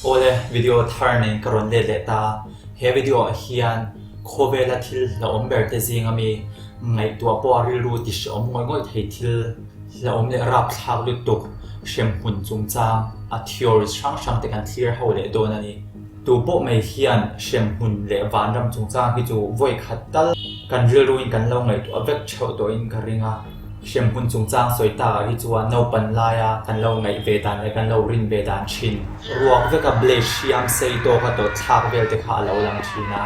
Awle, video thar nen ka rawn let leh ta. He video ah hian khawvela thil hlauhawm ber te zing ami ngaihtuah pawh a rilru ti hrehawm ngawih ngawih thei thil hlauhawm leh rapthlak lutuk hremhmun chungchang a theories hrang hrang te kan thlir ho leh dawn a ni. Tu pawh mai hian hremhmun leh vanram chungchang hi chu vawi khat tal kan rilruin kan lo ngaihtuah vek theuh tawhin ka ring a. Hremhmun chungchang sawi takah hi chuan naupan laia kan lo ngaih ve dan leh kan lo rin ve dan thin. Ruak veka blade hriam sei tawka tawt thlak vel te kha a lo lang thin a.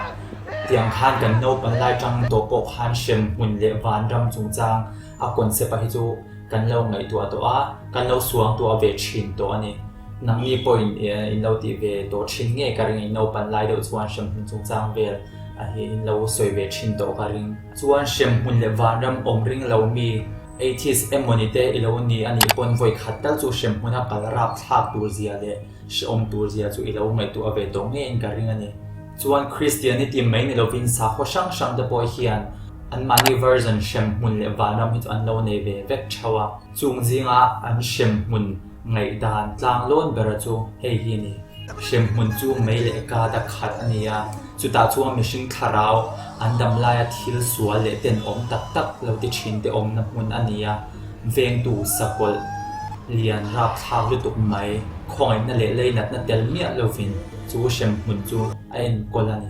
Tiang khan kan naupan lai tang tawh pawh khan hremhmun leh vanram chungchang a concept-a hi chu kan lo ngaihtuah tawh a, kan lo suangtuah ve thin tawh a ni. Nangni pawhin in lo tih ve tawh thin nge ka ring in naupan lai deuh chuan hremhmun chungchang vel a hi in lo sawi ve thin tawh ka ring. Chuan hremhmun leh vanram awm ring lo mi atheist emawni te i lo ni a nih pawn vawi khat tal chu hremhmuna kal rap thlak tur zia leh hrehawm tur zia chu i lo ngaihtuah ve tawh ngeiin ka ring a ni. Chuan Christianity mai ni lovin sakhaw hrang hrang te pawh hian anmahni version hremhmun leh vanram hi chu an lo nei ve vek theuh a. Chung zinga an hremhmun Ngaihdan tlanglawn bera chu hei hi a ni. Hremhmun chu mei leh kat a khat a ni a, chutah chuan mihring thlarau an dam laia thil sual leh tenawm tak tak lo ti thin te awmna hmun a ni a, vengtu sakawlh lian rapthlak lutuk mai khawngaihna leh leinatna tel miah lovin chu hremhmun chu a enkawl a ni.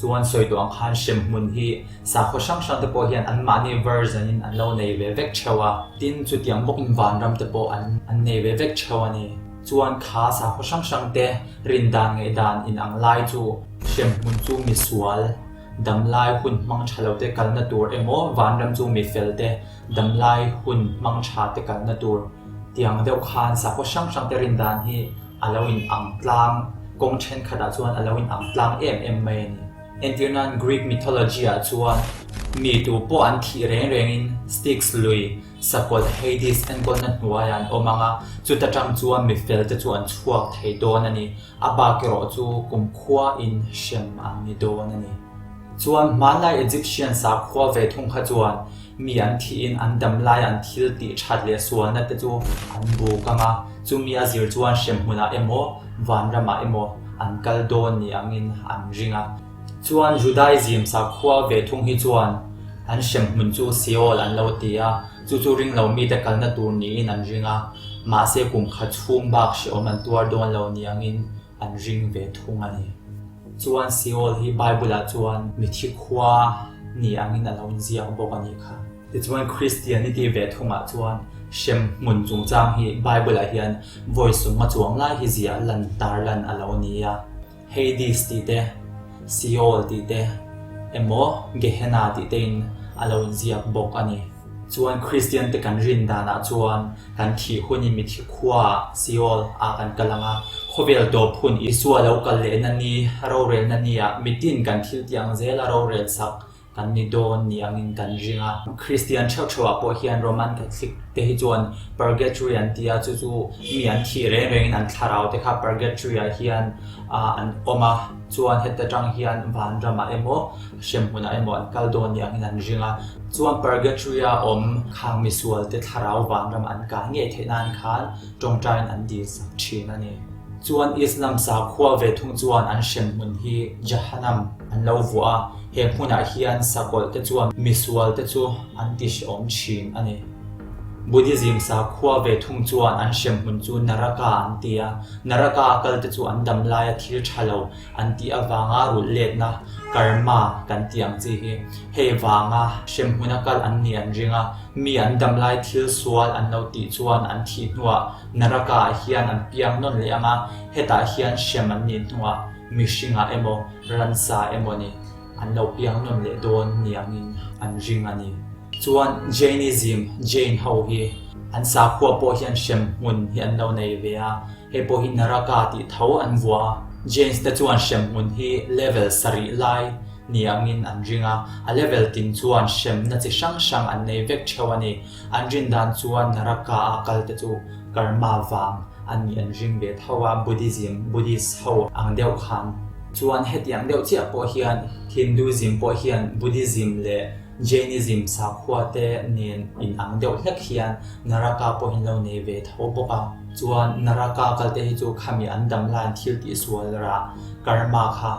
Chuan sawi tawh ang khan hremhmun hi Sakhaw hrang hrang te pawh hian anmahni version in an lo nei ve vek theuh a, tin chutiang bawkin vanram te pawh an an nei ve vek theuh a ni. Chuan kha sakhaw hrang hrang te rindan ngaihdan in ang lai chu hremhmun chu misual damlai hun hmang tha lo te kalna tur emaw vanram chu mifel te damlai hun hmang tha te kalna tur tiang deuh khan sakhaw hrang hrang te rindan hi a lo in ang tlang kawng thenkhatah chuan a lo in ang tlang em em mai a ni. Entir nan Greek mythology ah chuan mi tu pawh an thih reng rengin Styx lui, sakawlh Hades enkawlna hnuaiah an awm ang a, chuta tang chuan mi fel te chu an chhuak thei dawn a ni. A bak erawh chu kumkhua in hrem an ni dawn a ni. Chuan hmanlai Egyptian sakhua ve thung kha chuan mi an thihin an dam laia an thil tih that leh sualna te chu an buk ang a, chumi a zir chuan hremhmunah emaw vanramah emaw an kal dawn ni angin an ring a. Chuan Judaism sakhua ve thung hi chuan an hremhmun chu Seol an lo ti a, chu chu ring lo mite kalna tur niin an ring a, mahse kum khat chhung bak hrehawm an tuar dawn lo ni angin an ring ve thung a ni. Chuan Seol hi Bible-ah chuan mithi khua ni angin a lo inziak bawk a nih kha. Tichuan Christianity ve thungah chuan hremhmun chungchang hi Bible-ah hian vawi sawmnga chuang lai hi ziah lan tar lan a lo ni a. Hades tih te, Seol tih te emaw Gehenna tih tein a lo inziak bawk a ni. Chuan Christian te kan rin danah chuan Kan thih hunin mithi khua Seol ah kan kal ang a, khawvel tawp hun Isua lo kal lehna ni, rorelna ni ah mitin kan thil tih ang zela rorel sak kan ni dawn ni angin kan ring a. Kristian theuh theuh ah pawh hian Roman Catholic te hi chuan Purgatory an ti a, chu chu mi an thih reng rengin an thlarau te kha Purgatory ah hian an awm a, chuan heta tang hian vanramah emaw hremhmunah emaw an kal dawn ni angin an ring a. Chuan Purgatory-a awm khang misualte thlarau vanram an kah ngei theih nan khan tawngtaiin an dil sak thin a ni. Chuan Islam sakhua ve thung chuan an hrem hmun hi Jahannam an lo vuah a, he hmunah hian sakawlhte chuan misualte chu an ti hrehawm thin a ni. Buddhism sakhua ve thung chuan an hrem hmun chu Naraka an ti a, Naraka-a kalte chu an dam laia thil tha lo An tih avanga rulh letna, karma, kan tih ang chi hi hei vanga hremhmuna kal an nih an ring a, mi an dam lai thil sual an lo tih chuan an thih hnuah Naraka ah hian an piang nawn leh ang a, hetah hian hrem an nih hnuah mihringah emaw ransa emaw ni an lo piang nawn leh dawn ni angin an ring a ni. Chuan Jainism, Jain ho hi an sakhua pawh hian hremhmun hi an lo nei ve a, Hei pawh hi Naraka tih tho an vuah a, Jains te chuan hremhmun hi level sarih lai ni angin an ring a, a level tin chuan hremna chi hrang hrang an nei vek theuh a ni. An rin dan chuan Naraka a kal te chu karma vang a nih an ring ve tho a, Buddhism, Buddhist ho ang deuh khan. Chuan hetiang deuh chiah pawh hian Hinduism pawh hian Buddhism leh. Jainism sakhua te nen in ang deuh hlek hian Naraka pawh in lo nei ve tho bawk a. Chuan Naraka kal te hi chu khami an dam laiin thil tihsual rah, karma, kha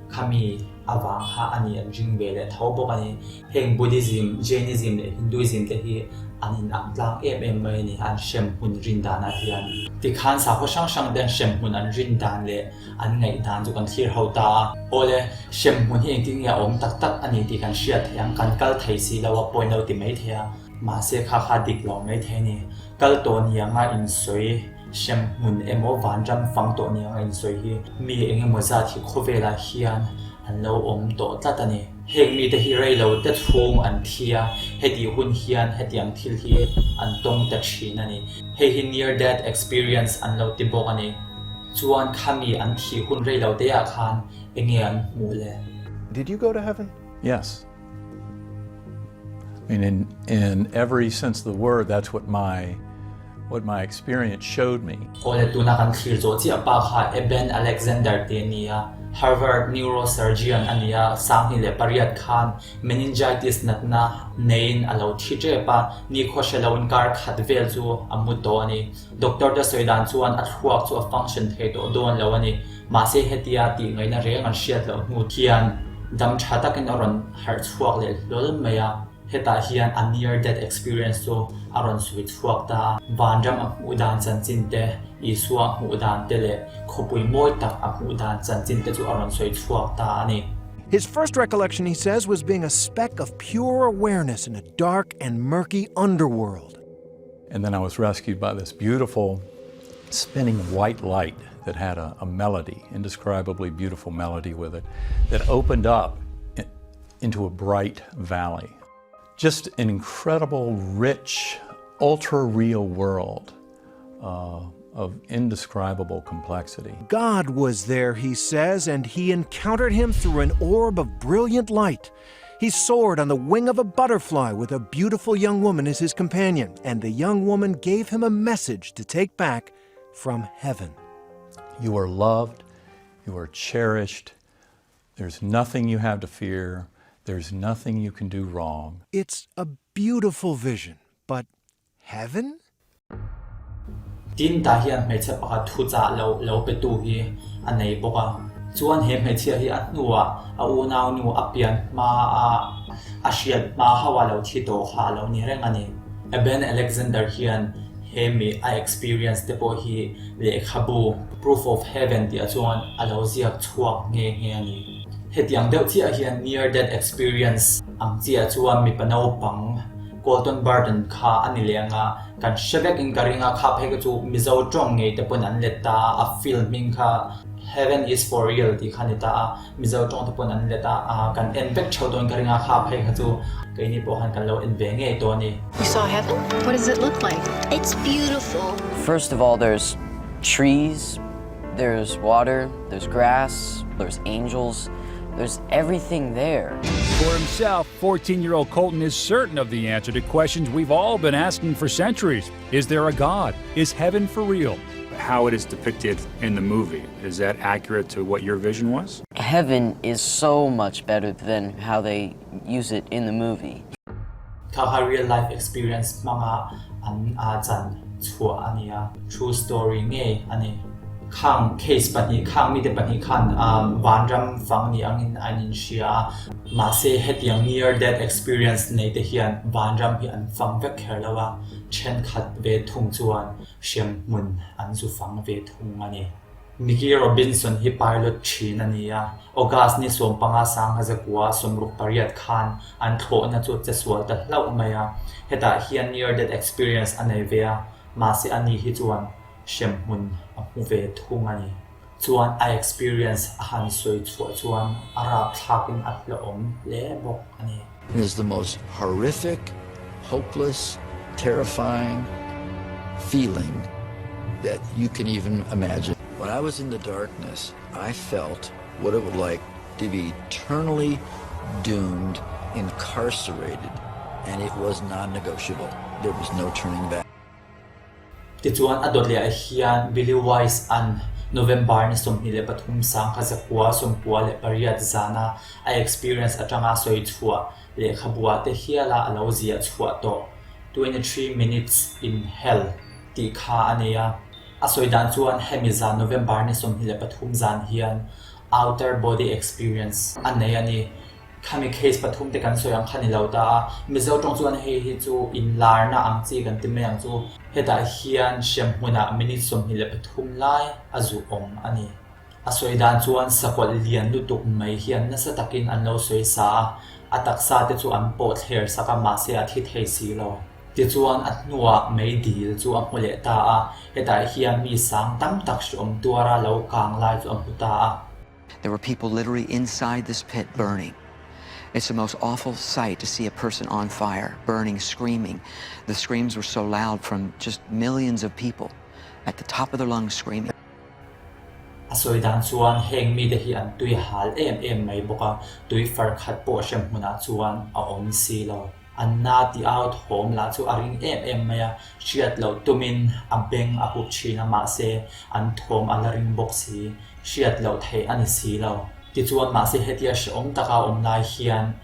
khami avang kha a nih an ring ve leh tho bawk a ni. Heng Buddhism, Jainism leh Hinduism te hi an inang tlang em em mai a ni, an hremhmun rin danah hian. Tikhan sakhaw hrang hrang ten hremhmun an rin dan leh an ngaihdan chu kan thlir ho ta a. Awle, hremhmun hi engtin nge a awm tak tak a ni tih kan hriat theih ang, kan kal thei si lo a, point lo ti mai thei a. Mahse kha kha dik lo mai thei a ni. Kal tawh nianga insawi hremhmun emaw vanram fang tawh nianga insawi hi mi engemaw zat hi khawvelah hian an lo awm tawh tlat a ni. Heng mite hi rei lo te chhung an thi a, hetih hun hian hetiang thil hi an tawng ta thin a ni. Hei hi near death experience an lo ti bawk a ni. Chuan khami an thih hun rei lo te ah khan enge an hmuh le? Did you go to heaven? Yes. I mean in in every sense of the word that's what my what my experience showed me. Awle tuna kan thlir zawh chiah pa kha Eben Alexander te a ni a, Harvard neurosurgeon a ni a, 2008 khan meningitis natna neiin a lo thi tep a, nikhua hre loin kar khat vel chu a mu tawh a ni. Doctor te sawi dan chuan a thluak chu a function thei tawh dawn lo a ni. Mahse hetia tih ngaihna reng an hriat loh hnu hian dam tha takin a rawn harh chhuak leh hlawl mai a. Hetah hian a near death experience chu a rawn sawi chhuak ta a. Vanram a hmuh dan chanchin te, Isua a hmuh dan te leh khawpui mawi tak a hmuh dan chanchin te chu a rawn sawi chhuak ta a ni. His first recollection, he says, was being a speck of pure awareness in a dark and murky underworld. And then I was rescued by this beautiful spinning white light that had a, a melody, indescribably beautiful melody with it, that opened up into a bright valley. Just an incredible, rich, ultra real world uh, of indescribable complexity. God was there, he says, and he encountered him through an orb of brilliant light. He soared on the wing of a butterfly with a beautiful young woman as his companion, and the young woman gave him a message to take back from heaven. You are loved, you are cherished. There's nothing you have to fear. There's nothing you can do wrong. It's a beautiful vision, but heaven? Tin, tah hian hmeichhe pakhat thuchah lo lo petu hi a nei bawk a. Chuan he hmeichhia hi a hnuah a unaunu a pian hma a a hriat hma hauh a lo thi tawh kha a lo ni reng a ni. Eben Alexander hian he mi a experience te pawh hi lehkhabu Proof of Heaven tih ah chuan a lo ziak chhuak nghe nghe a ni. Hetiang deuh chiah hian near death experience ang chiah chuan mipa naupang Colton Burton kha a ni leh ang a, kan hre vek in ka ring a, kha phei kha chu Mizo tawng ngei te pawn an let ta a, a film hming kha Heaven is for real tih kha a ni ta a, Mizo tawng te pawn an let a, kan en vek theuh dawn ka ring a, kha phei kha chu keini pawh khan kan lo en ve ngei tawh a ni. You saw heaven? What does it look like? It's beautiful. First of all there's trees, there's water, there's grass, there's angels, there's everything there. For himself, 14 year old Colton is certain of the answer to questions we've all been asking for centuries Is there a God? Is heaven for real? How it is depicted in the movie, is that accurate to what your vision was? Heaven is so much better than how they use it in the movie. Kha kha real life experience hmanga an chan chhuah a ni a, true story ngei a ni. Khang case pahnih khang mite pahnih khan vanram fang ni angin an inhria a, mahse hetiang near death experience nei te hian vanram hi an fang vek kher lo a, thenkhat ve thung chuan hremhmun an zu fang ve thung a ni. Mickey Robinson hi pilot thin a ni a, August ni 15 sangha 68 khan an thlawhna chu che sual ta hlauh mai a, hetah hian near death experience a nei ve a, mahse ani hi chuan hremhmun a hmu ve thung a ni. Chuan a experience a han sawi chhuah chuan a rapthlakin a hlauhawm hle bawk a ni. It is the most horrific, hopeless, terrifying feeling that you can even imagine. When I was in the darkness, I felt what it would like to be eternally doomed, incarcerated, and it was non-negotiable. There was no turning back. Tichuan, a dawt leh ah hian Billy Wise an November ni 23 1998 zana a experience atanga sawi chhuah lehkhabuah te hiala a lo ziah chhuah tawh 23 Minutes in Hell tih kha a nei a. A sawi dan chuan hemi zan November ni 23 zan hian outer body experience a nei a ni. Khami case pathum te kan sawi ang kha ni lo ta a, Mizo tawng chuan hei hi chu inlarna ang chi kan ti mai ang chu. Hetah hian hremhmunah minute 23 lai a zuh awm a ni. A sawi dan chuan sakawlh lian lutuk mai hian nasa takin an lo sawi sa a, a taksa te chu an pawh thler sak a mahse a thi thei si lo. Tichuan a hnuah meidil chu a hmu leh ta a, hetah hian mi sang tam tak hriawm tuara lo kang lai chu a hmu ta a. There were people literally inside this pit burning. It's the most awful sight to see a person on fire, burning, screaming. The screams were so loud from just millions of people at the top of their lungs screaming. A sawi dan chuan heng mite hi an tui hal em em mai bawk a, tui far khat pawh hrem hmunah chuan a awm si lo. An na ti au thawm lah chu a ring em em mai a, hriat loh tumin a beng a hup thin a mahse an thawm a la ring bawk si, hriat loh theih a ni si lo. Tichuan mahse hetia hrehawm taka awm lai hian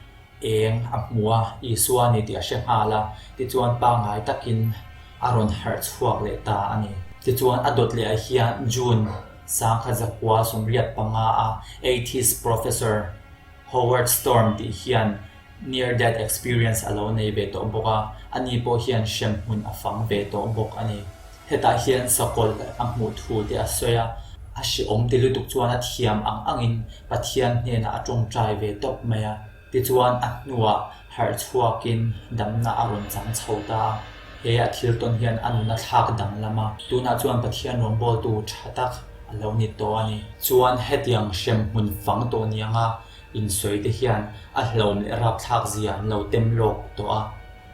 eng a hmu a, Isua a ni tih a hre nghal a, tichuan pangngai takin a rawn harh chhuak leh ta a ni. Tichuan a dawt leh ah hian June 1985 a atheist professor Howard Storm tih hian near death experience a lo nei ve tawh bawk a, ani pawh hian hremhmun a fang ve tawh bawk a ni. Hetah hian sakawlh a hmuh thu te a sawi a, a hrehawm ti lutuk chuan a thiam ang angin Pathian hnenah a tawngtai ve tawp mai a. Tichuan a hnuah harh chhuakin damna a rawn chang chho ta a, he a thil tawn hian a nun a thlak danglam a, tunah chuan Pathian rawngbawltu tha tak a lo ni tawh a ni. Chuan hetiang hremhmun fang tawh nianga insawi te hian a hlawm leh rapthlak zia an lo tem lawk tawh a.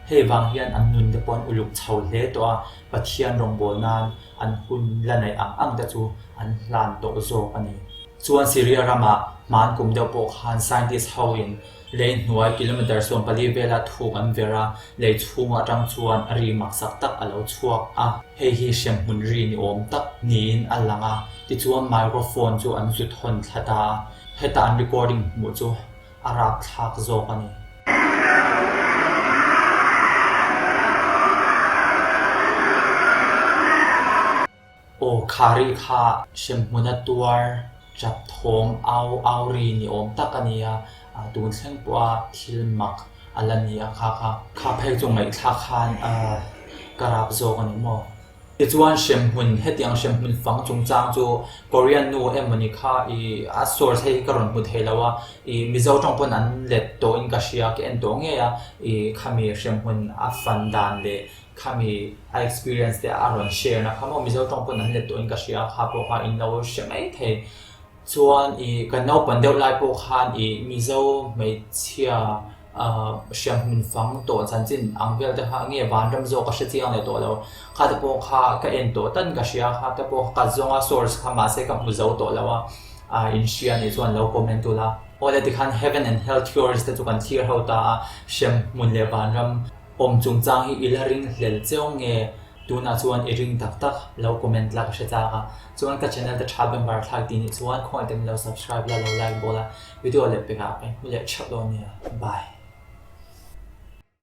Hei vang hian an nun te pawh an uluk chho hle tawh a, Pathian rawngbâwl nan an hun la neih ang ang te chu an hlan tawh zawk a ni. Chuan Syria ramah hman kum deuh pawh khan scientist ho in lei hnuai kilometre 14 vela thuk an ver a, lei chhung atang chuan a ri maksak tak a lo chhuak a, hei hi hremhmun ri ni awm tak niin a lang a, tichuan microphone chu an zut hawn thla ta a, heta an recording hmuh chu a rapthlak zawk a ni. Aw Khari kha hremhmuna tuar tap thawm au au ri ni awm tak a ni a, tun thleng pawha thil mak a la ni a kha kha. Kha phei chu ngaihthlak khan ka rap zawk a ni maw? Tichuan hremhmun, hetiang hremhmun fang chungchang chu Korean nu emawni kha i a source hei hi ka rawn hmu thei lo a, i Mizo tawng pawn an let tawhin ka hria, ka en tawh ngei a, i khami hremhmun a fan dan leh khami a experience te a rawn share na kha maw Mizo tawng pawn an let tawhin ka hria, kha pawh kha in lo hre mai thei. Chuan i kan naupan deuh lai pawh khan i Mizo hmeichhia hriamhmun fang tawh chanchin ang vel te kha nge vanram zawk ka hre chiang leh tawh lo. Kha te pawh kha ka en tawh tan ka hria kha te pawh ka zawnga source kha mahse ka hmu zo tawh lo a, in hria nih chuan lo comment ula. Awle tikhan Heaven and Hell theories te chu kan thlir ho ta a, hriamhmun leh vanram awm chungchang hi i la ring hlel cheu nge Tunah chuan i ring tak tak lo comment la ka hre chak a, chuan ka channel te tha member thlak tih nih chuan khawngaih te min lo subscribe la lo like bawk la, video leh pekah ka inhmu leh theuh dawn nia. Bye.